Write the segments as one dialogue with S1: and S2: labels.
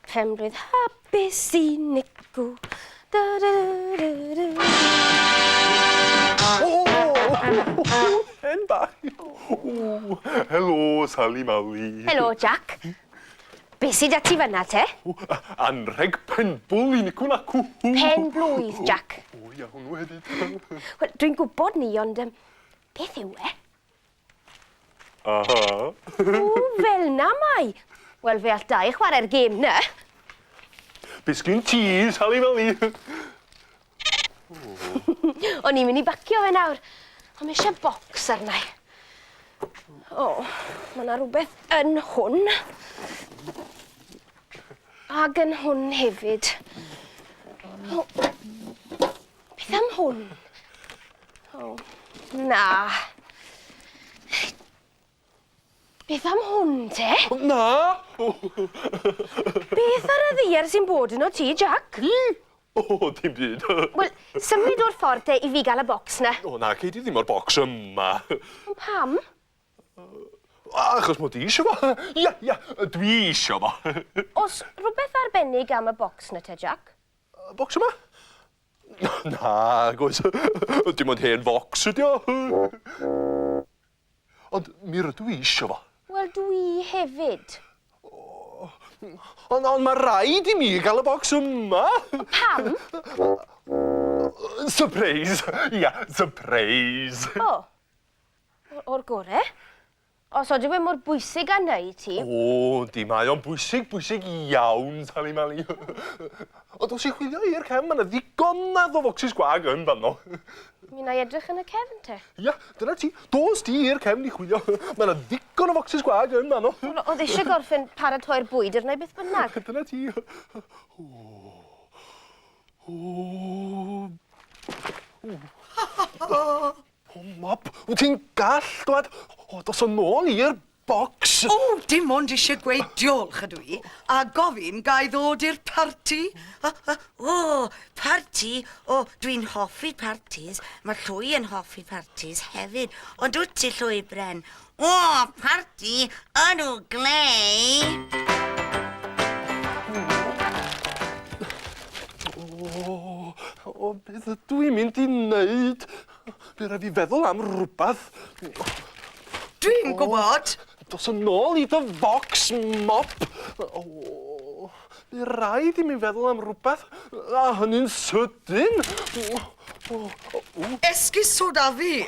S1: Penblwydd hapus i Nicw.
S2: Hen bach. Helo, Sali Mali.
S1: Helo, Jack. Be sy 'da ti fan'na te?
S2: Anrheg penbwl i Nicw Nacw.
S1: Pen-blwydd, Jack.
S2: O ia, hwnnw hefyd.
S1: Wel, dwi'n gwybod 'ny, ond yym, beth yw e?
S2: Aha.
S1: O, fel 'na mae. Wel, fe all Dai chwarae'r gêm 'na.
S2: Be sgin ti, Sali Mali?
S1: O'n i'n mynd i bacio fe nawr, ond mae eisiau bocs arna i. O, mae yna rhywbeth yn hwn. Ac yn hwn hefyd. O, beth am hwn? O, na. Beth am hwn te?
S2: Na!
S1: Beth ar y ddaear sy'n bod yno ti, Jack?
S2: Fi? O, dim byd.
S1: Wel, symud o'r ffordd te i fi gael y bocs 'na.
S2: O na, cei di ddim o'r bocs yma.
S1: Ond pam?
S2: Achos mod i isio fo. Ia, ia, dwi isio fo.
S1: O's rhywbeth arbennig am y bocs 'na te, Jack?
S2: Y bocs yma? Nag oes. Dim ond hen focs ydi o. Ond mi rydw i isio fo.
S1: Wel, dwi hefyd.
S2: Ond, ond mae rhaid i mi gael y bocs yma.
S1: Pam?
S2: Surprise! Ia, surprise!
S1: O. O'r gore. Os odyw e mor bwysig â 'ny i ti.
S2: O, yndi, mae o'n bwysig, bwysig iawn, Sali Mali. Ond os i chwilio i'r cefn, mae yna ddigonadd o focsys gwag yn fanno.
S1: Mi wna i edrych yn y cefn te.
S2: Ia, dyna ti. Dos di i'r cefn i chwilio. Mae yna ddigon o focsys gwag yn fanno.
S1: Wel, oedd eisiau gorffen paratoi'r bwyd arna i beth bynnag.
S2: Dyna ti. O. O. O. O, Mop, wyt ti'n gall, dwad? O, dos yn ôl i'r bocs.
S3: O, dim ond eisiau gweud diolch ydw i, a gofyn ga i ddod i'r parti.
S4: O, parti? O, dwi'n hoffi partis. Mae Llwy yn hoffi partis hefyd. Ond wyt ti, Llwy Bren? O, parti yn o glei!
S2: O, o, beth ydw i'n mynd i wneud? By raid fi feddwl am rwbath.
S3: Dwi'n gwybod.
S2: Dos yn ôl i dy focs, mop. O, by raid i mi feddwl am rwbath, a hynny'n sydyn. O, o, o.
S3: Esgusoda fi.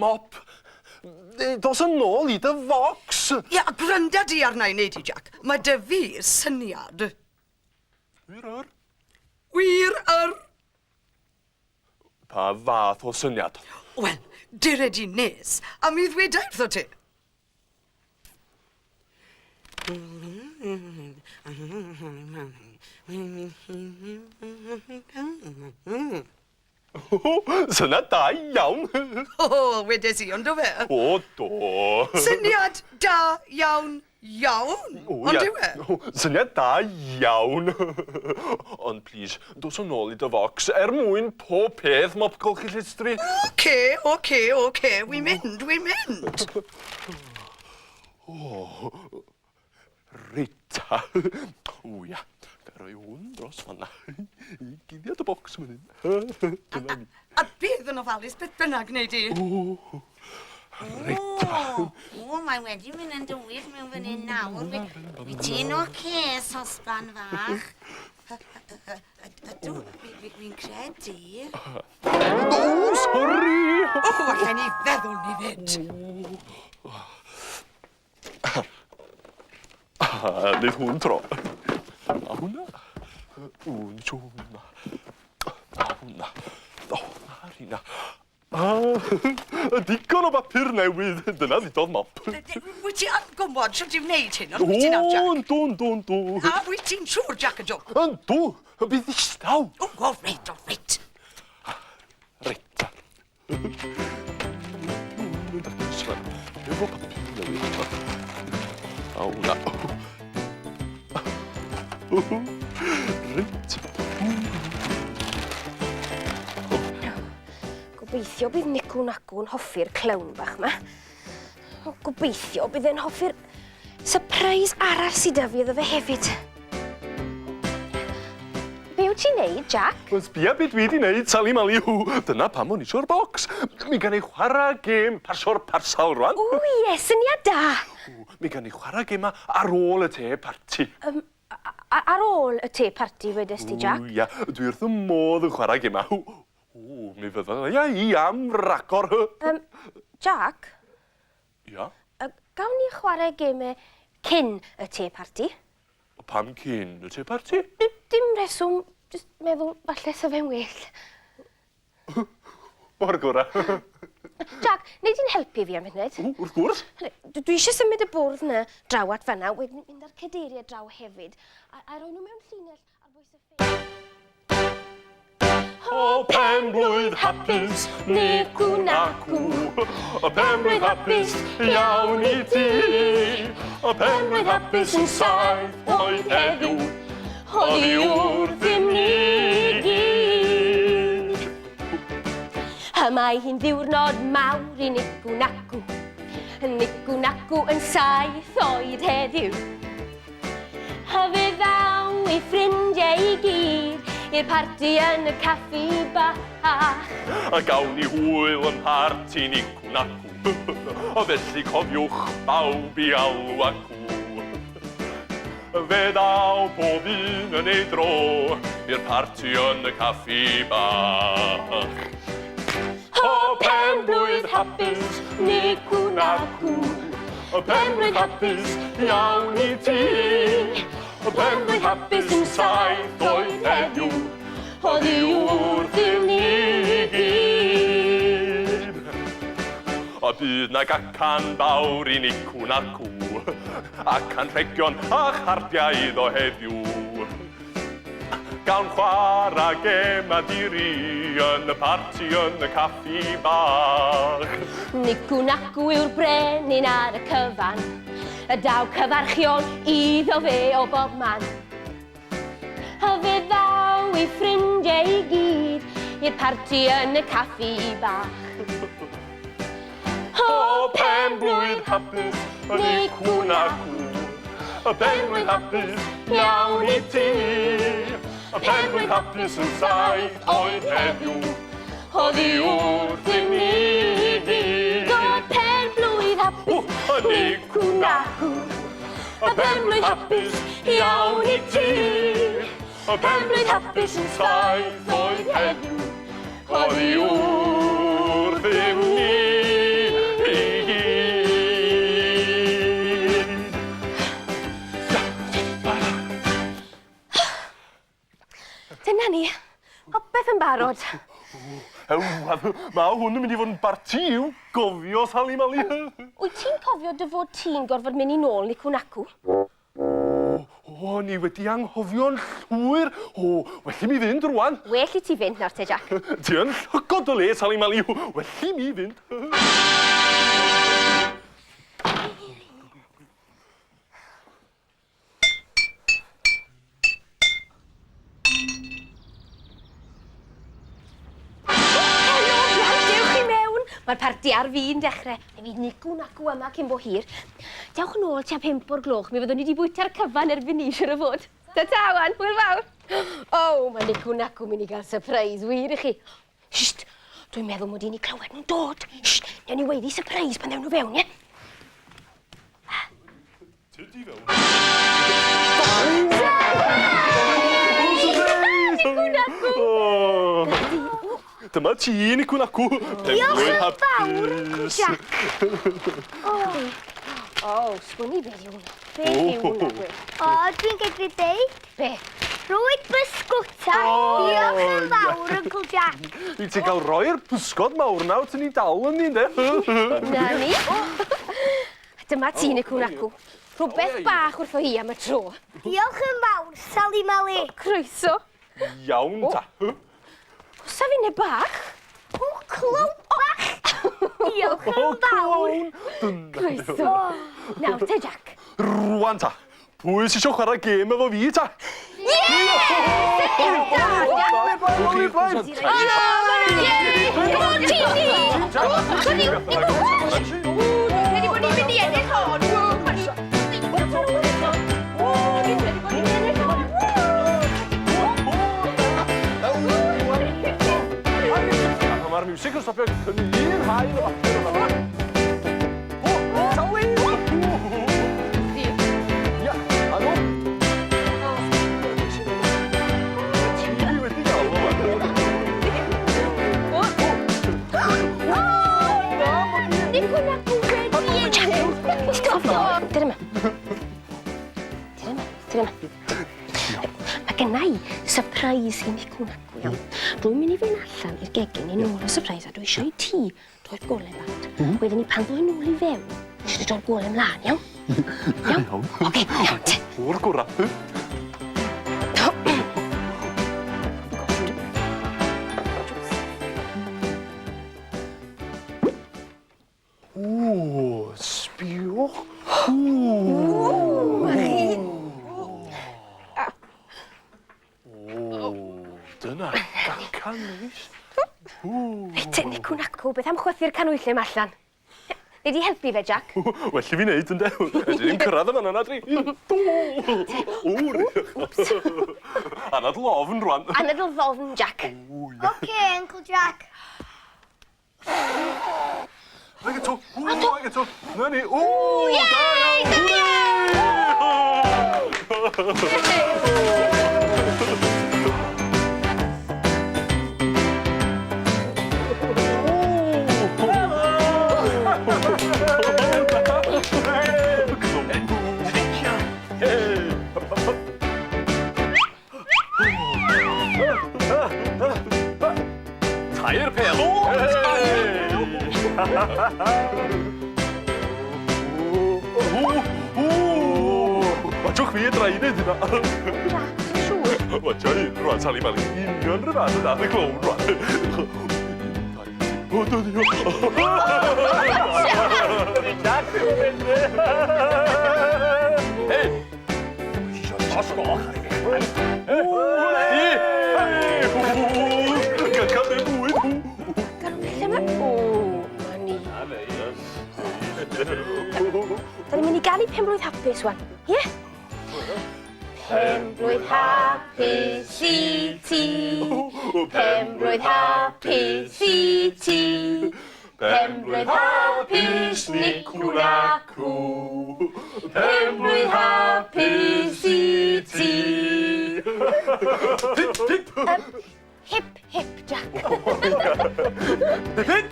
S2: Mop, dos yn ôl i dy focs.
S3: Ia, gwranda di arna i, nei di, Jack. Mae 'da fi syniad.
S2: Wir yr?
S3: Wir yr.
S2: Pa fath o syniad?
S3: Wel, dere di nes, a mi ddweda i wrtho ti.
S2: Syniad da iawn!
S3: O, wedes i, ond do fe?
S2: O, do!
S3: Syniad da iawn, iawn, ond yw e?
S2: Syniad da iawn! Ond plîs, dos yn ôl i dy focs er mwyn pob peth, mop golchi llestri.
S3: Ocê, ocê, ocê, wi'n mynd, wi'n mynd!
S2: O, Reit ta. O ia. Ga i roi hwn dros fanna. I guddiad y bocs fan hyn. Dyna ni.
S3: A bydd yn ofalus beth bynnag wnei di.
S2: O, reit ta.
S4: O, o, mae wedi mynd yn dywyll mewn fan hyn nawr. Wyt ti'n ocê, sosban fach?
S3: Ydw, fi'n credu.
S2: O, sori!
S3: O, allen i feddwl ni fyd.
S2: A neud hwn tro. A hwnna. Un tro hwnna. A hwnna. O, a rheina. A, digon o bapur newydd. Dyna ddudodd Mop.
S3: Wyt ti yn gwybod shwt i wneud hyn, ond wyt ti nawr, Jack?
S2: O, yndw, yndw, yndw.
S3: A wyt ti'n siŵr, Jack y Joc?
S2: Yndw, yn bydd ddistaw.
S3: O, o, reit, o, reit.
S2: Reit, ta. Efo papur newydd. A hwnna. Reit.
S1: Gobeithio bydd Nicw Nacw'n hoffi'r clown bach 'ma. O, gobeithio bydd e'n hoffi'r surprise arall sydd 'da fi iddo fe hefyd. Be wyt ti'n neud, Jack?
S2: Wel, sbia be dwi 'di neud, Sali Mali. Dyna pam o'n i isio'r bocs. Mi gawn ni chwarae gêm pasio'r parsal rwan.
S1: O ie, syniad da.
S2: Mi gawn ni chwarae gema ar ôl y te parti.
S1: Ar ôl y te parti, wedes ti, Jack?
S2: O ia, dwi wrth y modd yn chwarae gema. O, mi fydda i am ragor.
S1: Jack?
S2: Ia?
S1: Gawn ni chwarae gemau cyn y te parti?
S2: Pam cyn y te parti?
S1: Dim rheswm, jyst meddwl falle sa fe'n well.
S2: O'r gorau.
S1: Jack, nei di'n helpu fi am funud?
S2: O, wrth gwrs.
S1: Dwi eisiau symud y bwrdd 'na draw at fan'na, wedyn mynd â'r cadeiriau draw hefyd, a, a rhoi nhw mewn llinell ar bwys y ffeil.
S2: O pen-blwydd hapus, Nicw nacw. O pen-blwydd hapus iawn i ti. O pen-blwydd hapus yn 7 oed heddiw. Oddi wrthym ni gyd.
S1: Y mae hi'n ddiwrnod mawr i Nicw nacw. Nicw nacw yn 7 oed heddiw. A fe ddaw ei ffrindiau i gyd i'r parti yn y caffi bach.
S2: A gawn ni hwyl ym mharti Nicw nacw. O felly cofiwch bawb i alw acw. Fe ddaw pob un yn ei dro i'r parti yn y caffi bach. O pen-blwydd hapus,
S1: Nicw nacw.
S2: O pen-blwydd hapus iawn i ti. O pen-blwydd hapus yn 7 oed heddiw. Oddi wrthym ni gyd. A bydd 'na gacan fawr i Nicw nacw, ac anrhegion a chardiau iddo heddiw. Gawn chwarae gema diri yn y parti yn y caffi bach.
S1: Nicw nacw yw'r brenin ar y cyfan. Y daw cyfarchion iddo fe o bob man. A fe ddaw ei ffrindiau i gyd i'r parti yn y caffi bach.
S2: O pen-blwydd hapus, Nicw nacw. O pen-blwydd hapus iawn i ti. O pen-blwydd hapus yn 7 oed heddiw. Oddi wrthym ni gyd.
S1: O pen-blwydd hapus,
S2: Nicw
S1: nacw.
S2: O pen-blwydd hapus iawn i ti. O pen-blwydd hapus yn 7 oed heddiw. Oddi wrthym ni i gyd.
S1: Dyna ni. Popeth yn barod.
S2: Ew, mae hwn yn mynd i fod yn barti i'w gofio, Sali Mali.
S1: Wyt ti'n cofio dy fod ti'n gorfod mynd i nôl Nicw nacw?
S2: O, ni wedi anghofio'n llwyr. O, well i mi fynd rwan.
S1: Well i ti fynd nawr te, Jack.
S2: Ti yn llygod o le, Sali Mali. Well i mi fynd.
S1: Helo, plant, dewch i mewn. Mae'r parti ar fin dechrau. Mi fydd Nicw nacw yma cyn bo hir. Dewch nôl tua 5 o'r gloch. Mi fyddwn ni wedi bwyta'r cyfan erbyn ni, siŵr o fod. Ta-ta, wan. Hwyl fawr. O, mae Nicw nacw mynd i gael surprise wir i chi. Sst, dwi'n meddwl mod i'n eu clywed nhw'n dod. Sst, newn ni weiddi surprise pan ddewn nhw fewn, ie?
S2: Tydi fewn.
S1: Nicw nacw!
S2: O. Dyma ti, Nicw nacw.
S5: Diolch yn fawr, Uncle Jack.
S1: O, sgwn i beth yw hwnna. Beth yw hwnna, gwe?
S5: O, dwi'n gallu deud.
S1: Be?
S5: Rwyd bysgota.
S2: O,
S5: Diolch yn
S2: ie.
S5: fawr, Uncle Jack.
S2: I ti gael roi'r pysgod mawr na, wyt ti'n ni dal yn ni, de?
S1: Na ni. Dyma ti, Nicw nacw. Rhywbeth bach wrtho hi am y tro.
S5: Diolch yn fawr, Sali Mali.
S1: Croeso.
S2: Iawn ta.
S1: Osa finne bach?
S5: O, clown bach. Diolch
S2: O,
S5: yn fawr.
S2: clown.
S1: Croeso. Nawr te, Jack.
S2: Rwan ta. Pwy sy'n eisiau chwarae gêm efo fi ta?
S1: Come on, Tini! Come on, Nicw!
S2: Sicr stopio cynnu un haen o bapur yma. O, Sali! Ia, a nhw. Ti wedi gael o
S1: Nicw nacw wedi ennill. Stop! Dyna yma. Dyna yma. Dyna yma. Mae genna i surprise i Nicw nacw, iawn. Rwy'n mynd i fynd allan i'r gegin i nôl y surprise a dwi eisiau i ti droi'r golau bant. Wedyn ni pan ddoi nôl i fewn, dwi eisiau droi'r golau ymlaen, iawn? Iawn? Oce, iawn te.
S2: O'r gorau. Ww, sbiwch. Ww, dyna gacan neis.
S1: Reit te, Nicw nacw, beth am chwythu'r canwylle yma allan? Nei di helpu fe, Jack?
S2: Well i fi wneud, ynde? Ydyn ni'n cyrraedd y fan yna, dri. Wr! Anadl ofn rwan.
S1: Anadl ddofn, Jack.
S5: Oce, Uncle Jack.
S2: Ag eto, ww, ag eto. Na ni, ww, da iawn!
S1: Da
S2: Tair pêl. O, tair pêl! Watchwch fi y draenydd hynna.
S1: Jack, ti'n siŵr?
S2: Watcha un rwan, Sali Mali. Union rhywbeth yna, y clown rwan. O, do, do. Jack, ddim yn medru. Hei! Os goch. I! Gael cael bwyd.
S1: Lle mae... O, ma ni. Da ni'n mynd i ganu penblwydd hapus wan, ie? Penblwydd hapus i ti. Penblwydd hapus i ti. Penblwydd hapus Nicw nacw. Penblwydd hapus i ti. Hip, hip, Jack.
S2: Hip!